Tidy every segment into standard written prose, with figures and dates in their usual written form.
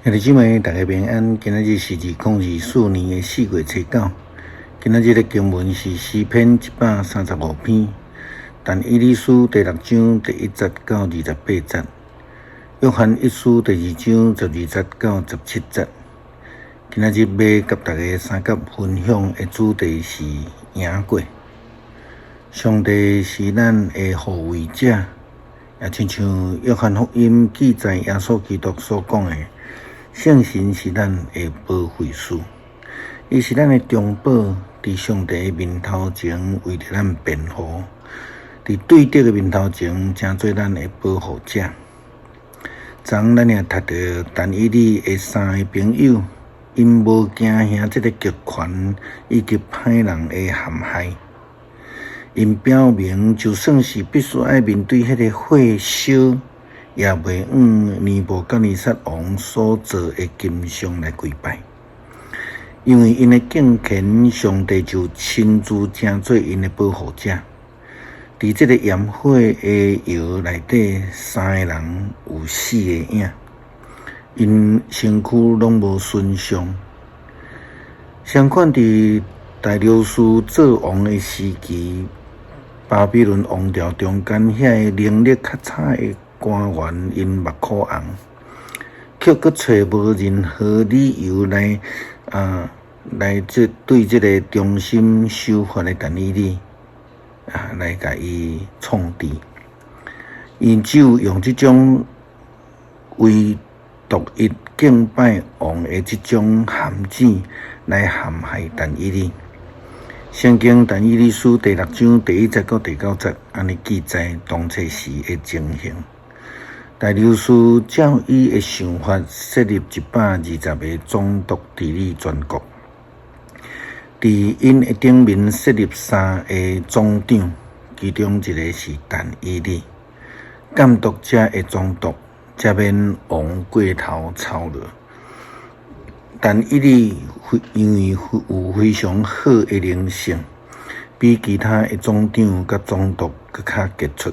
兄弟姊妹，大家平安。今仔日是2024年4月初9。今仔日的經文是詩篇135篇，但以理書第六章第一節到28節，約翰一書第二章12節到17節。今仔日欲佮大家相佮分享的主題是贏過。上帝是咱的護衛者，也親像約翰福音記載耶穌基督所講的，聖神是咱的保惠師，伊是咱的中保，佇上帝的面頭前為著咱辯護，佇對敵的面頭前成做咱的保護者。昨昏咱也讀著但以理的三個朋友，𪜶無驚嚇這个極權以及歹人的陷害，𪜶表明就算是必須愛面對彼个火燒，也袂向尼布甲尼撒王所造的金像來跪拜，因為𪜶的敬虔，上帝就親自成做𪜶的保護者。佇這個炎火的窯內底，三个人有死的影，𪜶身軀攏無損傷。相款佇大流士做王的時期，巴比倫王朝中間遐个能力較差的官員𪜶目箍紅，卻閣揣無任何理由來啊來這對這个忠心守法的但以理啊來共伊創治。𪜶只有用這種唯獨一敬拜王的這種陷阱來陷害但以理。聖經但以理書第六章第一節到第九節按呢記載當初時的情形。大流士照伊的想法設立120个總督治理全國，佇𪜶的頂面設立三个總長，其中一个是但以理，監督這个總督，才免王過頭操勞。但以理因為有非常好的靈性，比其他的總長佮總督閣較傑出，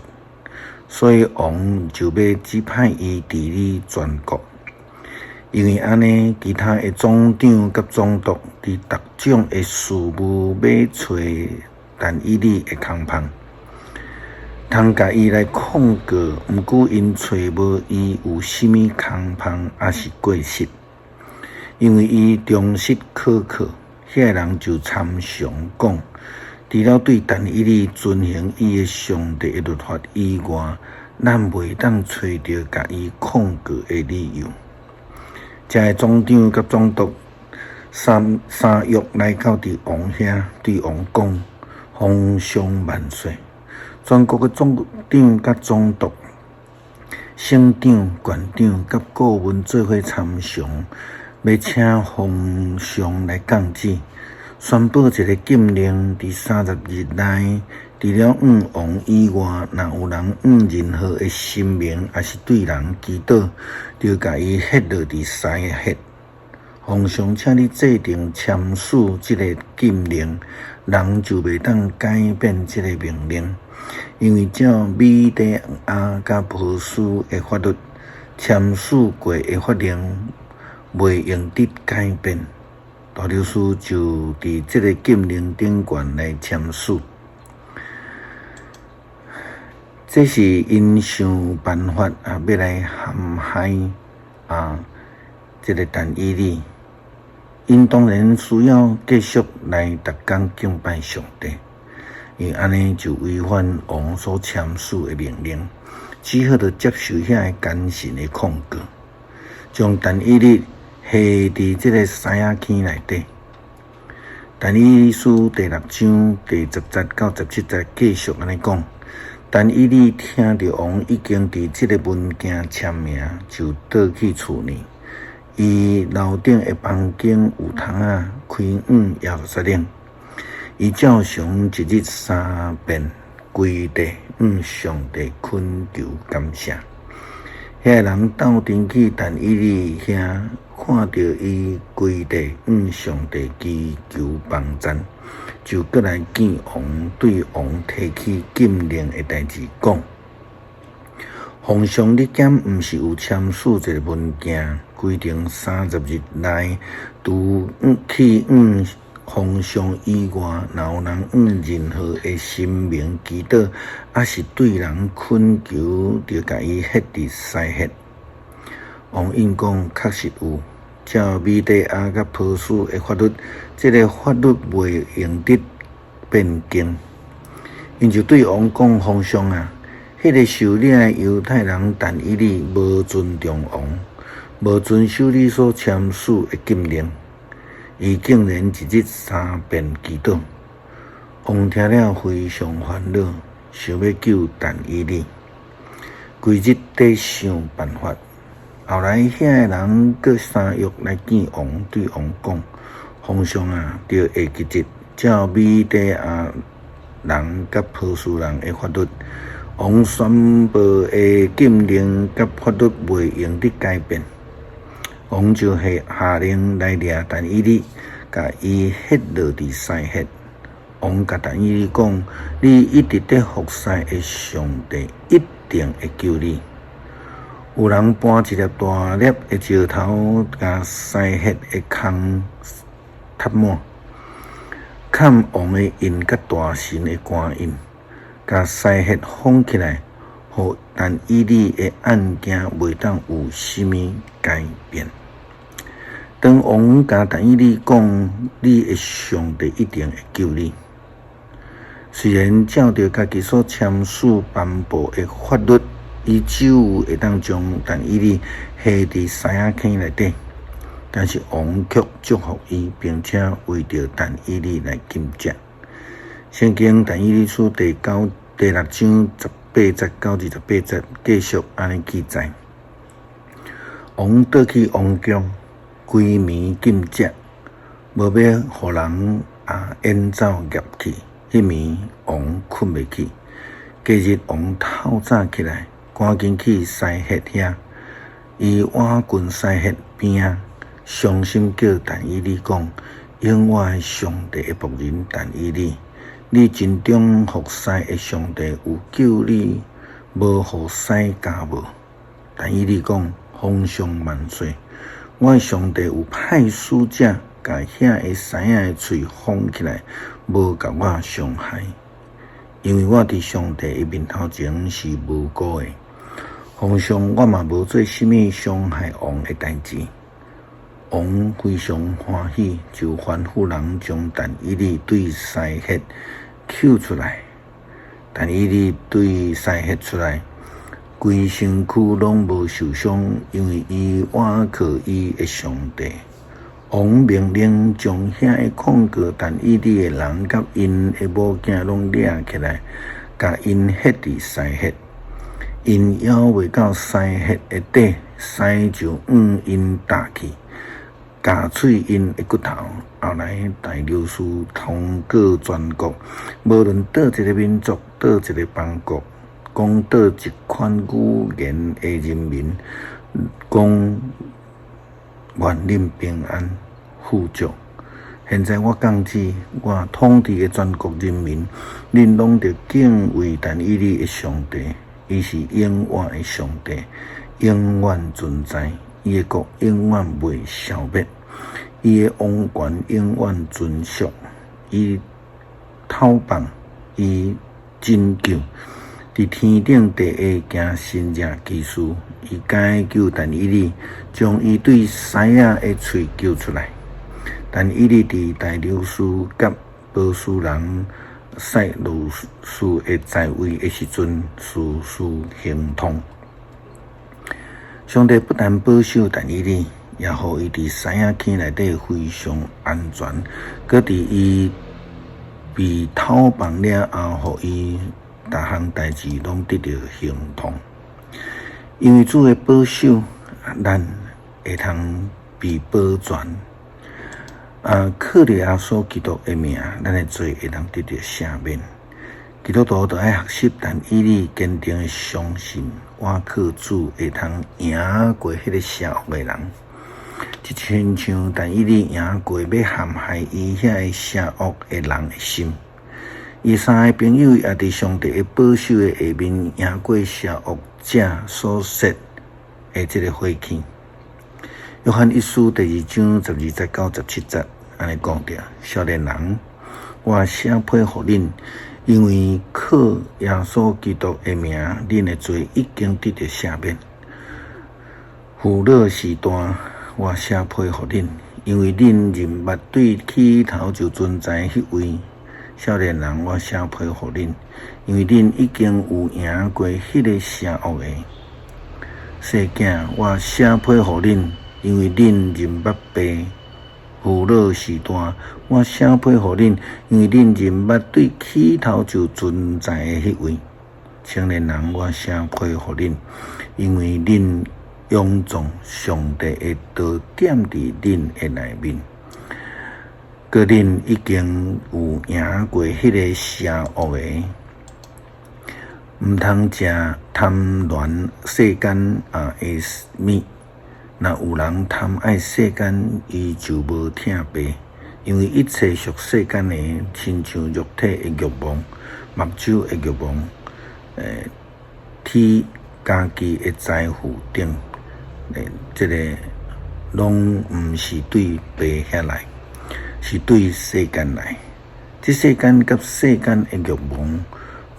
所以王就欲指派伊治理全國。因為按呢，其他的總長佮總督佇逐種的事務欲揣但以理的空縫，通共伊來控告，毋過𪜶揣無伊有啥物空縫，抑是過失。因為伊忠實可靠，遐个人就參詳講，除了對但以理遵行伊的上帝的律法以外，咱袂當揣著共伊控告的理由。遮个總長佮總督三三約來到佇王遐，對王講：皇上萬歲！全國的總長佮總督、省長、縣長佮顧問做伙參詳，欲請皇上來降旨，宣布一个禁令，佇30日內，除了向王以外，若有人向任何的神明，抑是對人祈禱，就共伊彼落佇獅穴。皇上，請你制定簽署這个禁令，人就袂當改變這个命令，因為照米底亞佮波斯的法律，簽署過的法令，袂用得改變。大流士就佇這个禁令頂懸來簽署，這是𪜶想辦法啊，欲來陷害啊這个但以理。𪜶當然需要繼續來逐工敬拜上帝，因為按呢就違反王所簽署的命令，只好著接受遐个奸臣的控告，將但以理下佇這个獅仔坑內底。但以理書第六章第10節到17節繼續按呢講，但以理聽著王已經佇這个文件簽名，就倒去厝內。伊樓頂的房間有窗仔開向耶路撒冷。伊照常一日三遍跪地向上帝懇求感謝。遐个人鬥陣去但以理遐，看著伊跪地向上帝祈求幫贊，就閣來見王，對王提起禁令的代誌講：皇上，你敢毋是有簽署一个文件，規規定30日內，除去向皇上以外，若有人向任何的神明祈禱，抑是對人懇求，就共伊彼佇狮穴。王應講確實有，照米底亞佮波斯的法律，這个法律袂用得變更。𪜶就對王講：皇上啊，彼个受掠的猶太人但以理無尊重王，無遵守你所簽署的禁令，伊竟然一日三遍祈禱。王聽了非常煩惱，想欲救但以理，規日佇想辦法。後來，遐个人閣相約來見王，對王講：皇上啊，著下幾日，照米底亞人佮波斯人的法律，王宣布的禁令佮法律袂用得改變。王就下令來掠但以理，共伊彼落佇狮穴。王共但以理講：你一直佇服侍的上帝一定會救你。有人搬一粒大粒的石頭，共狮穴的空塞滿，崁王的印佮大臣的官印，共狮穴封起來，予但以理的案件袂當有啥物改變。當王共但以理講，你的上帝一定會救你。雖然照著家己所簽署頒布的法律，伊只有會當將但以理下佇獅仔坑內底，但是王卻祝福伊，並且為著但以理來禁食。聖經但以理書第六章18節到28節繼續按呢記載：王倒去王宮，規暝禁食，無欲予人啊演奏樂器。彼暝王睏袂去，隔日王透早起來，趕緊去獅穴遐，伊倚近獅穴邊仔，傷心叫但以理講：永活的上帝的僕人但以理，你盡忠服侍的上帝有救你，無予獅咬無？但以理講：皇上萬歲！我的上帝有派使者，共遐个獅仔的喙封起來，無共我傷害，因為我佇上帝的面頭前是無辜的。皇上，我嘛無做啥物傷害王的代誌。王非常歡喜，就吩咐人將但以理對獅穴抾出來。但以理對獅穴出來，規身軀攏無受傷，因為伊倚靠伊的上帝。王命令將遐个控告但以理的人佮𪜶的某囝攏掠起來，共𪜶彼佇獅穴。𪜶猶未到獅穴的底，獅就向𪜶踏去，咬碎𪜶的骨頭。後來大流士通告全國，無論佗一个民族、佗一个邦國，講佗一款語言的人民，講願恁平安富足。現在我降旨，我統治的全國人民，恁攏著敬畏但以理的上帝，伊是永活的上帝，永遠存在，伊的國永遠袂消滅，伊的王權永遠存續，伊討放，伊拯救，佇天頂地下行神蹟奇事，伊解救但以理，將伊對獅仔的喙救出來。但以理佇大流士佮波斯人賽魯斯的在位的時陣，事事亨通。上帝不但保守但以理，也予伊佇獅仔坑內底非常安全，閣佇伊被討放了後，予伊逐項代誌攏得著亨通。因為主的保守，咱會通被保全。啊，靠著耶穌基督的名，咱的罪會當得著赦免。基督徒著愛學習，但以理堅定的相信，倚靠主會通贏過彼个邪惡的人。這親像但以理贏過欲陷害伊遐个邪惡的人的心。伊三个朋友也佇上帝的保守的下面贏過邪惡者所設的這个火坑。約翰一書第二章十二節到十七節，按呢講著：少年人，我寫批予恁，因為靠耶穌基督的名，恁的罪已經得著赦免。父老時代，我寫批予恁，因為恁認捌對起頭就存在彼位。少年人，我寫批予恁，因為恁已經有贏過彼个邪惡的。細囝，我寫批予恁，因為恁認捌父。父老時代，我寫批予恁，因為恁認捌對起頭就存在的彼位。青年人，我寫批予恁，因為恁勇壯，上帝的道踮佇恁的內面，閣恁已經有贏過彼个邪惡的。毋通食貪戀世間啊的物。若有人貪愛世間，伊就無疼爸。因為一切屬世間的，親像肉體的欲望、目睭的欲望、體家己的財富等，這个攏毋是對爸遐來，是對世間來。這世間佮世間的欲望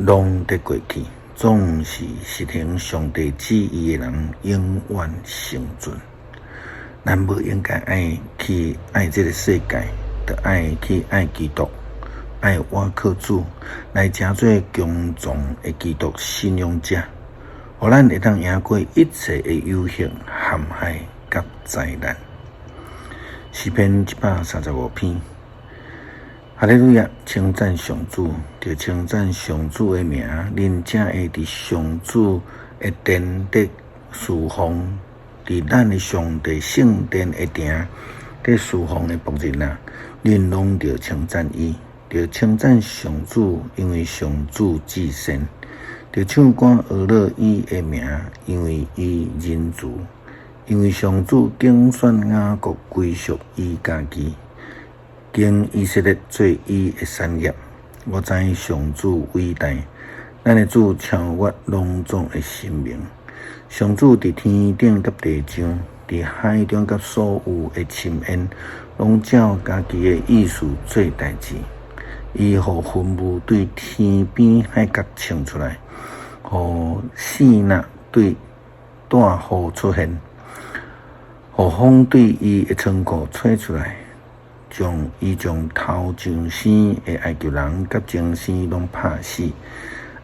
攏佇過去，總是實行上帝旨意的人永遠生存。咱無應該愛去愛這个世界，著愛去愛基督，愛倚靠主，來成做強壯的基督信仰者，予咱會當贏過一切的誘惑、陷害佮災難。詩篇一百三十五篇。哈利路亞！稱讚上主，著稱讚上主的名，恁才會佇上主的殿得侍奉，佇咱的上帝聖殿的埕得侍奉的僕人啊，恁攏著稱讚伊，著稱讚上主，因為上主至善，著唱歌呵咾伊的名，因為伊仁慈，因為上主揀選雅各歸屬伊家己，揀以色列做伊的產業。我知上主偉大，咱的主超越攏總的神明。上主佇天頂佮地上，佇海中佮所有的深淵，攏照家己的意思做代誌。伊予雲霧對天邊海角衝出來，予爍爁對大雨出現，予風對伊的倉庫吹出來。將伊將頭上生的埃及人佮前生攏拍死。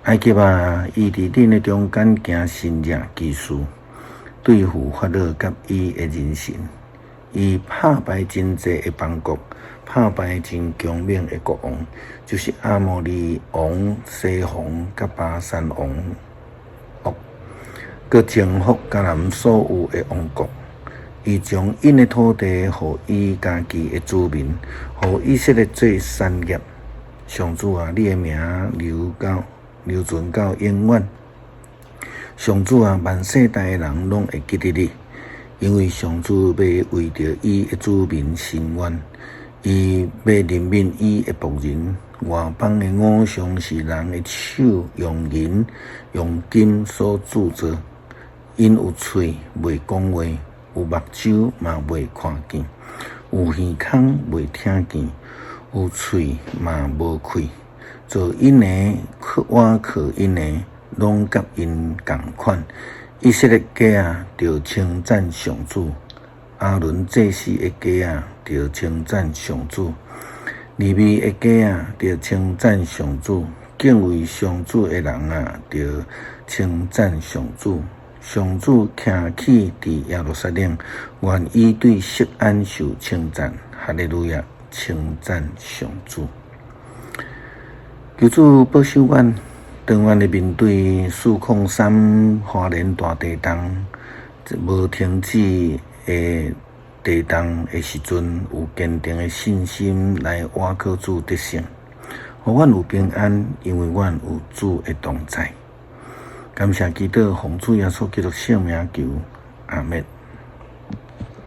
埃及啊，伊佇恁的中間行神蹟奇事，對付法老佮伊的人臣。伊拍敗真濟的邦國，拍敗真強猛的國王，就是亞摩利王西宏佮巴珊王噩，閣征服迦南所有的王國。伊將𪜶的土地予伊家己的子民，予以色列做產業。上主啊，你的名留到留存到永遠。上主啊，萬世代的人攏會記得你，因為上主欲為著伊的子民伸冤，伊欲憐憫伊的僕人。外邦的偶像是人的手用銀用金所鑄造，𪜶有喙袂講話，有目睭嘛袂看見，有耳孔袂聽見，有喙嘛無氣。做𪜶的，倚靠𪜶的，攏佮𪜶仝款。以色列家啊，著稱讚上主；亞倫祭司的家啊，著稱讚上主；利未的家啊，著稱讚上主；敬畏上主的人啊，著稱讚上主。上主徛起佇耶路撒冷，願伊對錫安受稱讚。哈利路亞，稱讚上主。求主保守阮，當阮咧面對四空三花蓮大地動，無停止的地動的時陣，有堅定的信心來倚靠主得勝，予阮有平安，因為阮有主的同在。感謝基督，奉主耶穌基督聖名求，阿們。